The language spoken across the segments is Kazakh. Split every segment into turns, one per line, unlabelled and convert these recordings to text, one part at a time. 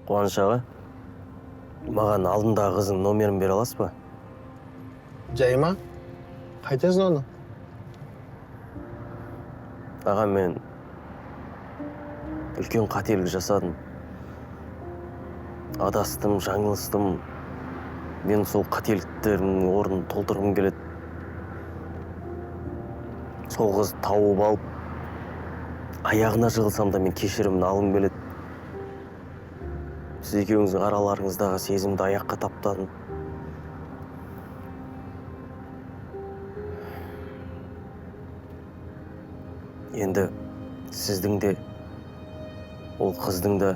Қуаныш аға, маған алдындағы қыздың номерін бере аласыз ба?
Жай ма? Қайтесің оны?
Аға, мен үлкен қателік жасадым. Адастым, жаңылыстым. Мен сол қателіктердің орнын толтырғым келеді. Сол қызды тауып алып, аяғына жығылсам да мен кешірімін алғым келеді. Сіз екеуіңіздің араларыңыздағы сезімді аяққа таптадым. Енді сіздің де, ол қыздың да,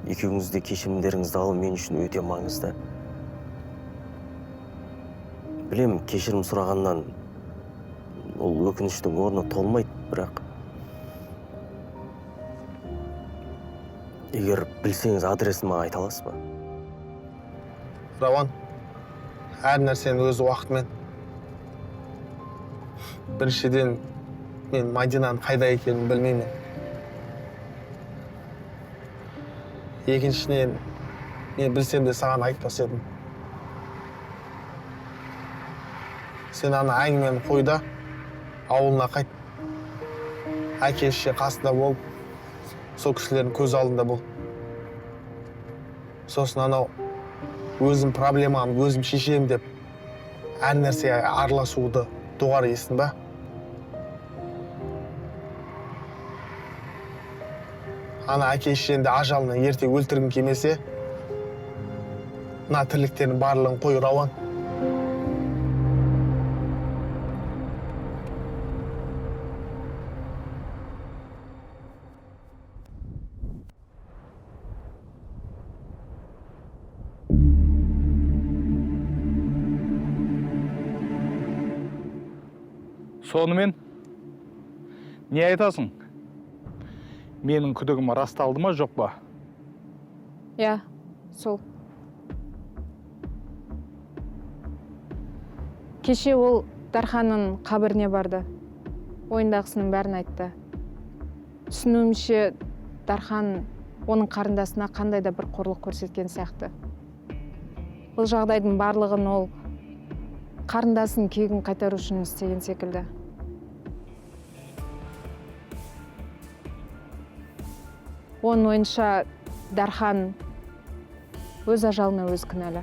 екеуіңіз де кешірімдеріңізді алу мен үшін өте маңызды. Білемін, кешірім сұрағаннан ол өкініштің орны толмайды, бірақ егер білсеңіз адресін маған айта аласыз ба?
Рауан, әр нәрсенің өз уақытымен. Біріншіден, мен Мадинаның қайда екенін білмеймін. Екіншіден, мен білсем де саған айтпас едім. Сен ана әңгімені қой да, ауылына қайт. Әке шеше қасында болып, сол кісілердің көз алдында бол. Сосын анау өзім проблемамды өзім шешемін деп әр нәрсеге араласуды доғар есің ба? Ана әке шешеңді ажалынан ерте өлтіргің келмесе, мына тірліктердің барлығын қой, Рауан.
Сонымен не айтасың? Менің күдігім расталды ма, жоқ па?
Иә, сол. Кеше ол Дарханның қабіріне барды. Ойындағысының бәрін айтты. Түсінуімше, Дархан оның қарындасына қандай да бір қорлық көрсеткен сияқты. Бұл жағдайдың барлығын ол қарындасының кегін қайтару үшін істеген секілді. Оның ойынша Дархан өз ажалына өзі кінәлі.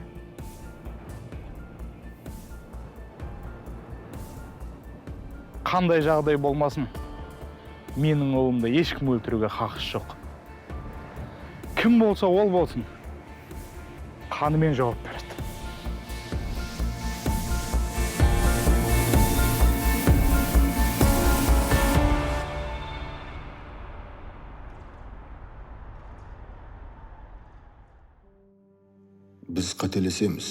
Қандай жағдай болмасын, менің ұлымды ешкім өлтіруге хақысы жоқ. Кім болса ол болсын, қанымен жауап береді.
Біз қателесеміз.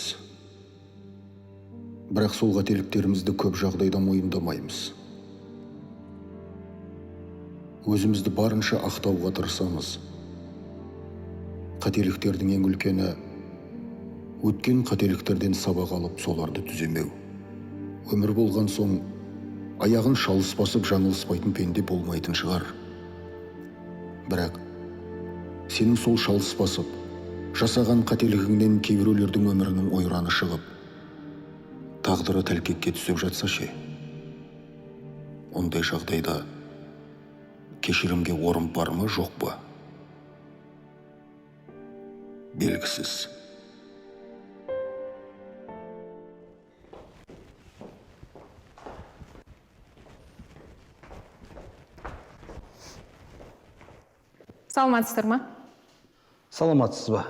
Бірақ сол қателіктерімізді көп жағдайда мойындамаймыз. Өзімізді барынша ақтауға тырысамыз. Қателіктердің ең үлкені өткен қателіктерден сабақ алып соларды түземеу. Өмір болған соң аяғын шалыс басып жаңылыспайтын пенде болмайтын шығар. Бірақ сенің сол шалыс басып жасаған қателігіңнен кейбіреулердің өмірінің ойраны шығып, тағдыры тәлкекке түсіп жатса ше? Ондай жағдайда кешірімге орын бар ма, жоқ па? Белгісіз.
Саламатсыздар ма?
Саламатсыз ба?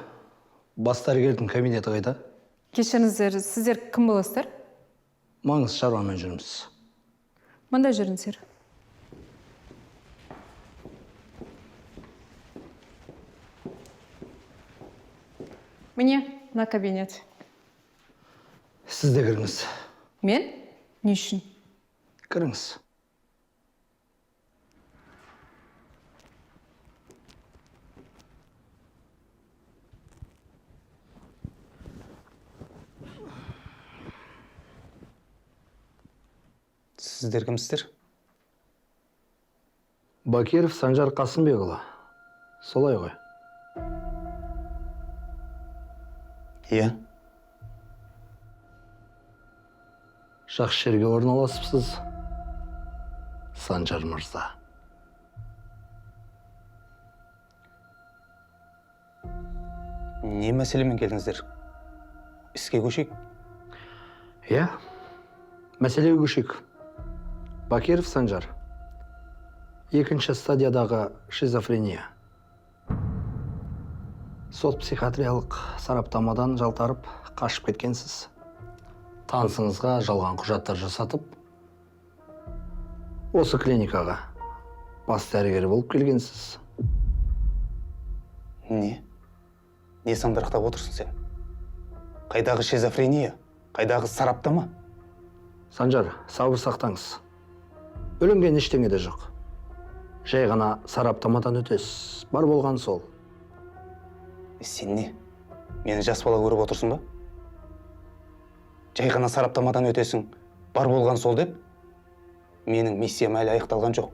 Бас дәрігердің кабинеті қайда?
Кешіріңіздер, сіздер кім боласыздар?
Маңызды шаруамен жүрміз.
Мында жүріңіздер. Міне, мына кабинет.
Сіз де кіріңіз.
Мен? Не үшін?
Кіріңіз.
Сіздер кімсіздер?
Бакиров Санжар Қасымбекұлы. Солай ғой. Иә. Жақсы жерге орналасыпсыз, Санжар мырза.
Не мәселемен келдіңіздер? Іске көшейік.
Иә, мәселеге көшейік. Бакиров Санжар. Екінші стадиядағы шизофрения. Сот психиатриялық сараптамадан жалтарып, қашып кеткенсіз. Танысыңызға жалған құжаттар жасатып, осы клиникаға бас дәрігер болып келгенсіз.
Не? Не сандырақтап отырсың сен? Қайдағы шизофрения? Қайдағы сараптама?
Санжар, сабыр сақтаңыз. Бүлінген ештеңе де жоқ. Жай ғана сараптамадан өтесіз. Бар болған сол.
Сен не? Мені жас бала көріп отырсың ба? Жай ғана сараптамадан өтесің, бар болған сол деп? Менің миссиям әлі аяқталған жоқ.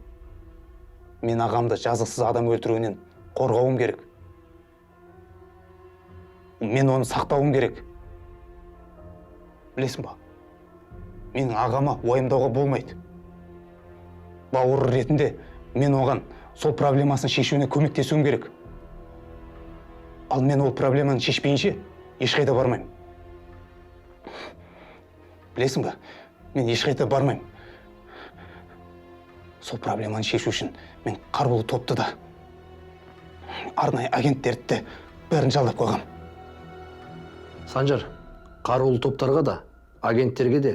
Мен ағамды жазықсыз адам өлтіруінен қорғауым керек. Мен оны сақтауым керек. Білесің ба? Менің ағама уайымдауға болмайды. Бауыр ретінде мен оған сол проблемасын шешуіне көмектесуім керек. Ал мен ол проблеманы шешпейінше ешқайда бармаймын. Білесің ба? Мен ешқайда бармаймын. Сол проблеманы шешу үшін мен қарулы топты да, арнайы агенттерді де бәрін жалдап қойғам.
Санжар, қарулы топтарға да, агенттерге де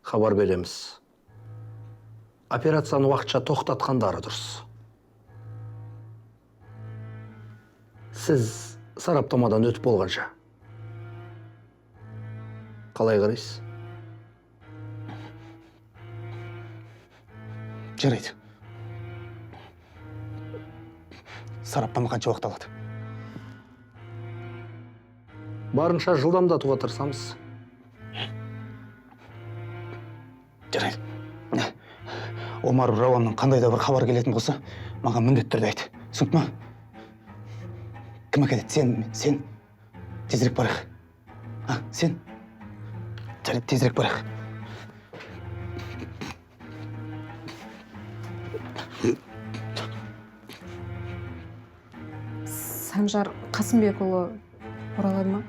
хабар береміз. Операцияны уақытша тоқтатқандары дұрыс. Сіз сараптамадан өтіп болғанша. Қалай қарайсыз?
Жарайды. Сараптама қанша уақыт алады?
Барынша жылдамдатуға тырысамыз.
Жарайды. Омаров Рауаннан қандай да бір хабар келетін болса, маған міндетті түрде айт. Түсінікті ма? Кім әкеледі? Сен, сен. Тезірек барайық. А, сен? Жарайды, тезірек барайық.
Санжар Қасымбекұлы оралады ма?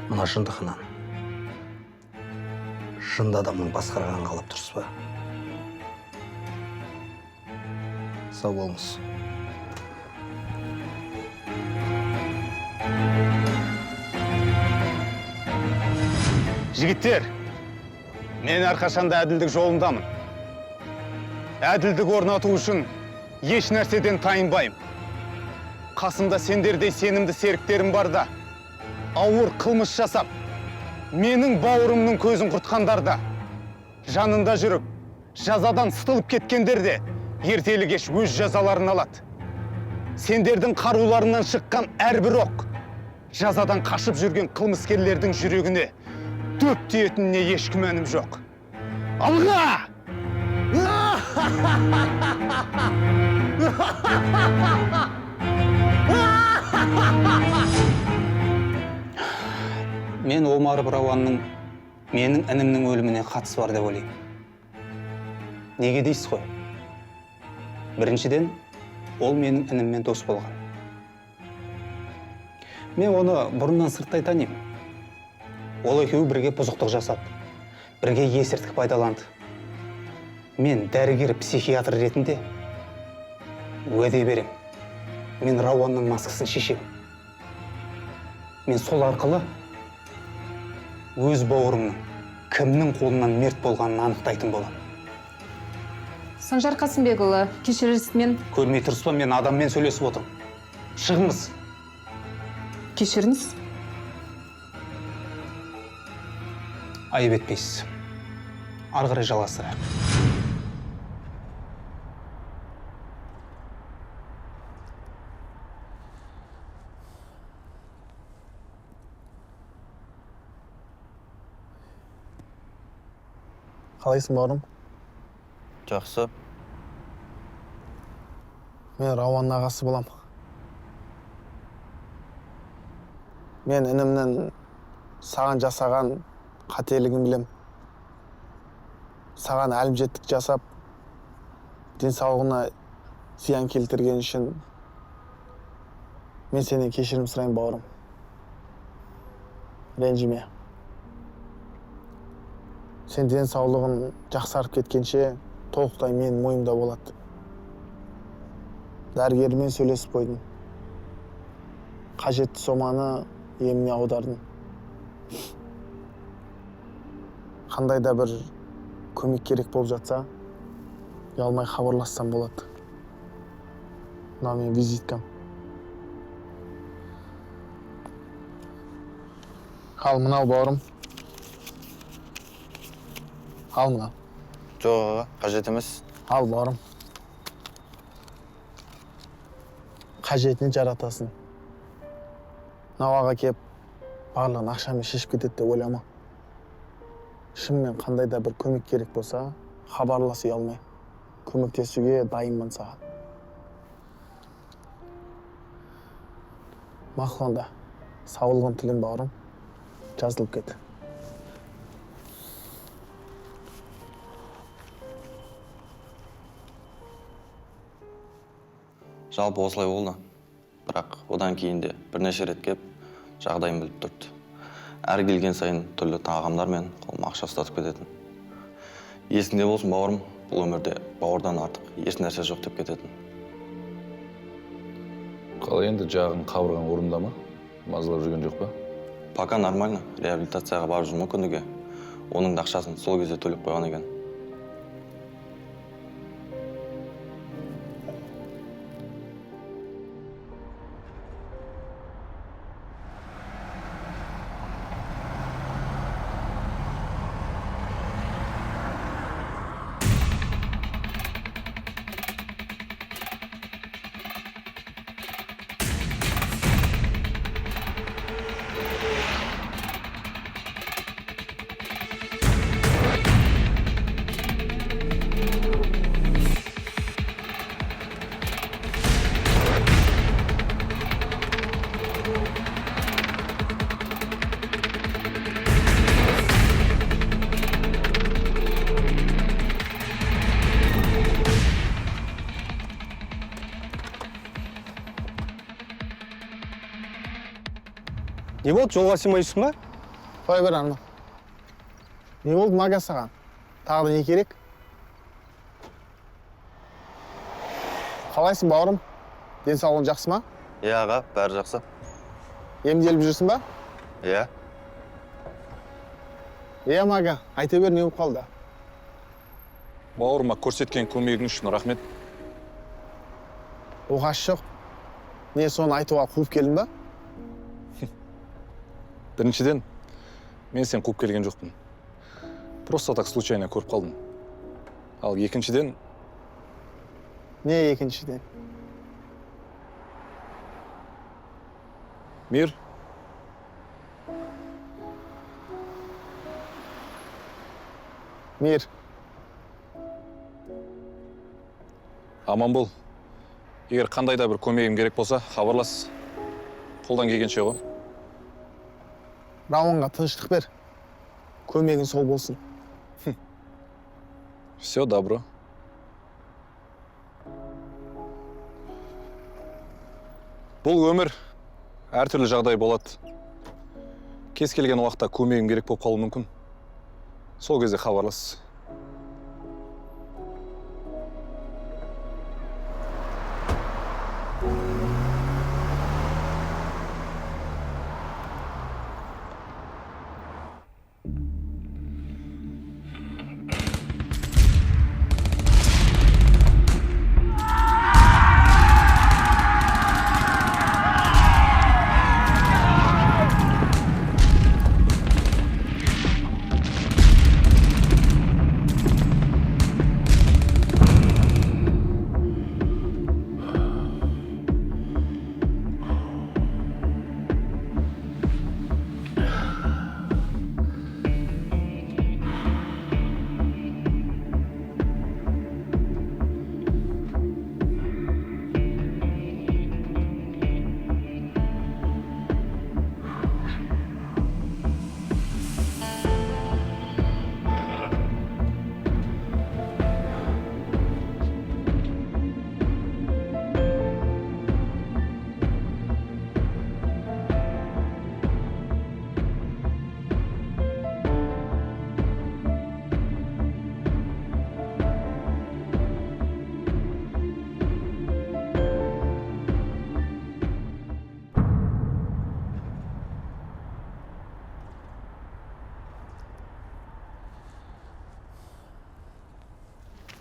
Мына жындыхананы жынды адамның басқарғанын қалап тұрсыз ба? Сау болыңыз.
Жігіттер, мен әрқашанда әділдік жолындамын. Әділдік орнату үшін еш нәрседен тайынбаймын. Қасымда сендердей сенімді серіктерім бар да, ауыр қылмыс жасап, менің бауырымның көзін құртқандар да, жанында жүріп, жазадан сытылып кеткендер де ертелі кеш өз жазаларын алады. Сендердің қаруларынан шыққан әрбір оқ жазадан қашып жүрген қылмыскерлердің жүрегіне дөп тиетініне еш күмәнім жоқ. Алға! Мен Омаров Рауанның менің інімнің өліміне қатысы бар деп ойлаймын. Неге дейсіз ғой? Біріншіден, ол менің ініммен дос болған. Мен оны бұрыннан сырттай танимын. Ол екеуі бірге бұзықтық жасады, бірге есірткі пайдаланды. Мен дәрігер психиатр ретінде уәде берем. Мен Рауанның маскасын шешем. Мен сол арқылы өз бауырымның кімнің қолынан мерт болғанын анықтайтын боламын.
Санжар Қасымбекұлы, кешіріңіз, мен...
Көрмей тұрсыз ба, мен адаммен сөйлесіп отырмын. Шығыңыз.
Кешіріңіз.
Айып етпейсіз. Ары қарай жалғастырайық.
Қалайсың, бауырым?
Жақсы.
Мен Рауанның ағасы болам. Мен інімнің саған жасаған қателігін білем. Саған әлімжеттік жасап, денсаулығына зиян келтірген үшін мен сенен кешірім сұраймын, бауырым. Ренжіме. Сен денсаулығын жақсарып кеткенше толықтай менің мойнымда болады. Дәрігермен сөйлесіп қойдым. Қажетті соманы еміне аудардым. Қандай да бір көмек керек болып жатса, ұялмай хабарлассам болады. Мынау менің визиткам. Ал мынау, бауырым. Ал мынау.
Жоқ, аға, қажет емес.
Ал, бауырым. Қажетіне жаратасың. Мынау аға кеп барлығын ақшамен шешіп кетеді деп ойлама. Шынымен қандай да бір көмек керек болса, хабарлас, ұялмай. Көмектесуге дайынмын саған. Мақұл онда. Саулығын тілеймін, бауырым. Жазылып кет.
Жалпы осылай болды. Бірақ одан кейін де бірнеше рет кеп жағдайын біліп тұрды. Әр келген сайын түрлі тағамдар мен қолыма ақша ұстатып кететін. Есіңде болсын, бауырым, бұл өмірде бауырдан артық еш нәрсе жоқ деп кететін.
Қалай енді, жағың, қабырғаң орнында ма? Мазалап жүрген жоқ па?
Пока нормально, реабилитацияға барып жүрмін күніге. Оның да ақшасын сол кезде төлеп қойған екен.
Не болды, жолға сыймай жүрсің ба?
Қоя бер, Арман. Не болды, Мага, саған? Тағы да не керек? Қалайсың, бауырым? Денсаулығың жақсы ма?
Иә, аға, бәрі жақсы.
Емделіп жүрсің ба?
Иә.
Иә, Мага, айта бер, не болып қалды?
Бауырыма көрсеткен көмегің үшін рахмет.
Оғаш жоқ. Не, соны айтуға қуып келдің ба?
Біріншіден, мен сен қуып келген жоқпын. Просто так случайно көріп қалдым. Ал екіншіден...
Не екіншіден?
Мир.
Мир.
Аман бол. Егер қандай да бір көмегім керек болса, хабарлас. Қолдан келгенше ғой.
Рауанға тыныштық бер. Көмегің сол болсын.
Все добро. Бұл өмір, әртүрлі жағдай болады. Кез келген уақытта көмегім керек болып қалуы мүмкін. Сол кезде хабарлас.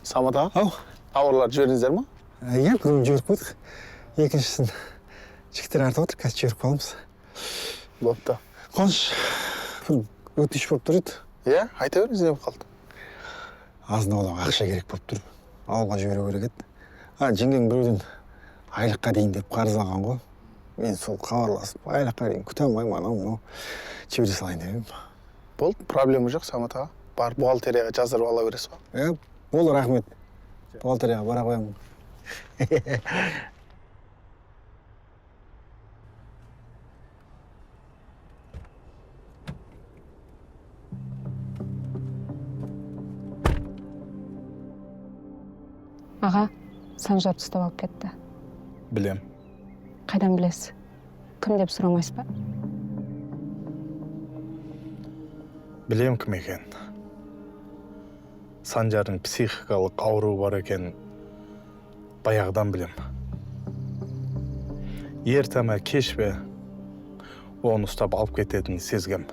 Самат аға.
Ау.
Тауарларды жібердіңіздер ма?
Иә, біреуін жіберіп қойдық. Екіншісін жігіттер артып отыр, қазір жіберіп қаламыз.
Бопты.
Қуаныш, бір өтініш болып тұр еді.
Иә, айта беріңіз, не болып қалды?
Азын аулақ ақша керек болып тұр. Ауылға жіберу керек еді. А, жеңгең біреуден айлыққа дейін деп қарыз алған ғой. Мен сол хабарласып, айлыққа дейін күте алмаймын, анау мынау жібере салайын деп едім.
Болды, проблема жоқ, Самат аға. Барып бухгалтерияға жаздырып ала бересіз ғой.
Иә, болды, рахмет. Бухгалтерияға бара қоямын.
Аға, Санжарды ұстап алып кетті.
Білем.
Қайдан білесіз? Кім деп сұрамайсыз ба?
Білем кім екен. Санжардың психикалық ауруы бар екен баяғыдан білем. Ерте ме, кеш пе, оны ұстап алып кететінін сезгем.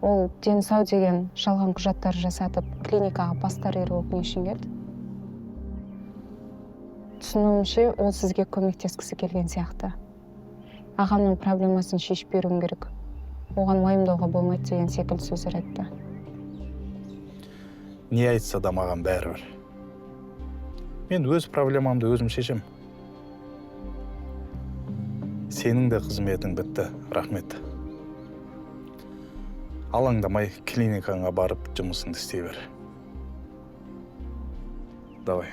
Ол дені сау деген жалған құжаттар жасатып, клиникаға бас дәрігер болып не үшін келді? Түсінуімше, ол сізге көмектескісі келген сияқты. Ағамның проблемасын шешіп беруім керек. Оған уайымдауға болмайды деген секілді сөздер айтты.
Не айтса да маған бәрібір. Мен өз проблемамды өзім шешем. Сенің де қызметің бітті, рахмет. Алаңдамай клиникаңа барып жұмысыңды істей бер. Давай.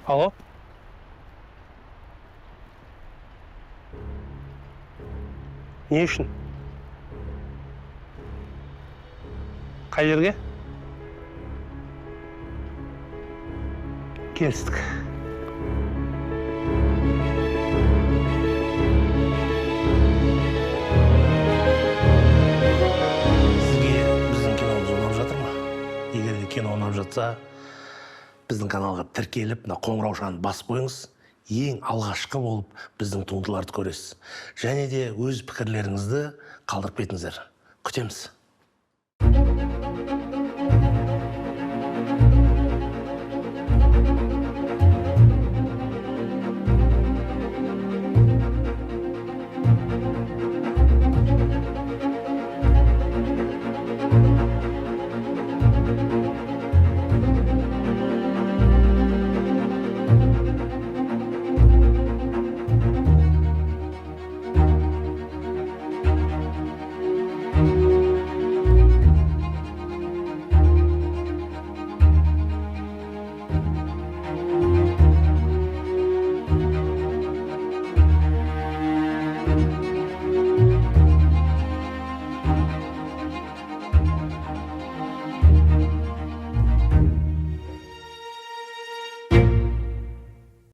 Алло? Не үшін? Қай жерге? Келістік.
Сізге біздің киномыз ұнап жатыр ма? Егер де кино ұнап жатса, біздің каналға тіркеліп, мына қоңыраушаны басып қойыңыз. Ең алғашқы болып біздің туындыларды көресіз. Және де өз пікірлеріңізді қалдырып кетіңіздер. Күтеміз.